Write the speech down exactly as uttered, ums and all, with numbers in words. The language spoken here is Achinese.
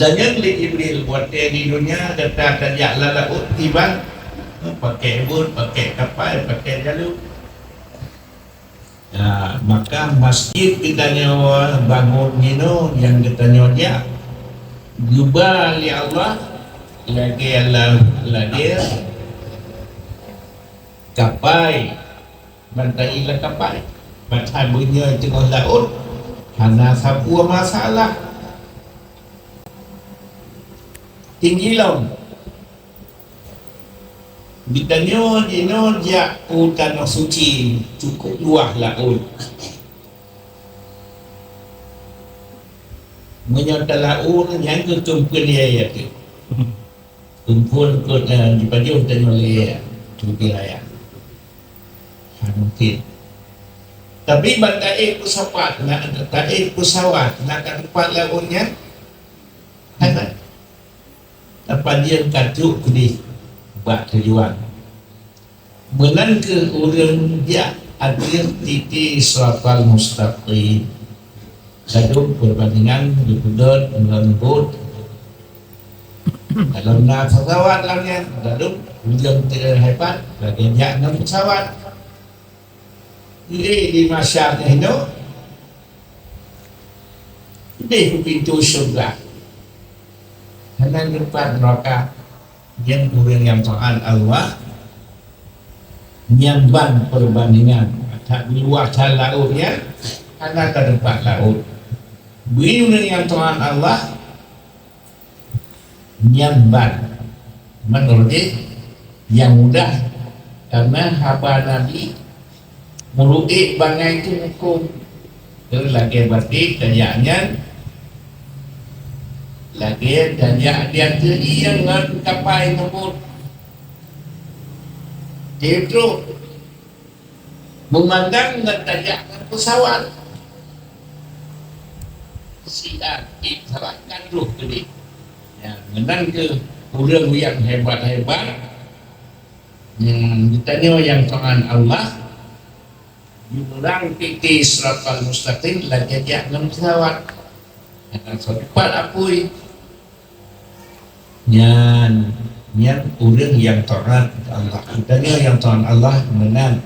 Tanyong lé Jibril, watèe di dunia gata tajak lam laôt kiban, pakèk bot, pakèk kapai, pakèk jalô. Ya, maka masjid geutanyoe bangon jinoe nyang geutanyoe jak, geuba lé Allah lagèe la-, lagèe kapai, ban taék lam kapai. Ban that beunyoe teungoh laôt, hana sapeue masalah. Tinggi lom. Geutanyoe jinoe jak u Tanoh Suci, cukôp luwah laôt. Meunyoe talaôt, nyan keuh keumpeuan lé ayat teuh. Keumpeuan keu, eh, jipajoh tanyoe lé ayat, keumpeuan lé ayat. Hana mungken. Tapi ban taék peusawat, na, taék peusawat, na ka teumpat laôt nyan? Hana. Tapajoh ka trok keudeh bak tujuan. Meunan keuh ureueng jak ateueh titi siratal mustaqim. Ladôm peubandingan geupeugöt ngon bot. Kalau na peusawat lam nyan, ladôm ureueng teuhebat lagèe jak ngon peusawat. Lé di masyarakat nyoe, deh u pintoe syeuruga. Hana teumpat neuraka. Nyan ureueng nyang taat Allah, nyan ban peubandingan. That luwah that laôt nyan, hana ka teumpat laôt. Bri ureueng nyang taat Allah, nyan ban. Meunurot jih, nyang mudah, karena haba Nabi, meureuek bangai teuh hukôm. Teuh lagèe baté tajak nyan, lagèe tajak di ateueh ié ngon kapai ngon bot. Jeuet trok. Meumandang ngon tajak ngon peusawat. Siat, eh, salah kan roh keudeh. Ya, meunan keuh ureueng nyang hebat-hebat, nyang geutanyoe nyang taat Allah, jimeurang titi siratal mustaqim lagèe jak ngon peusawat. Hana soe teumpat apui. Nyan, nyan ureueng nyang taat Allah. Geutanyoe nyang taat Allah meunan.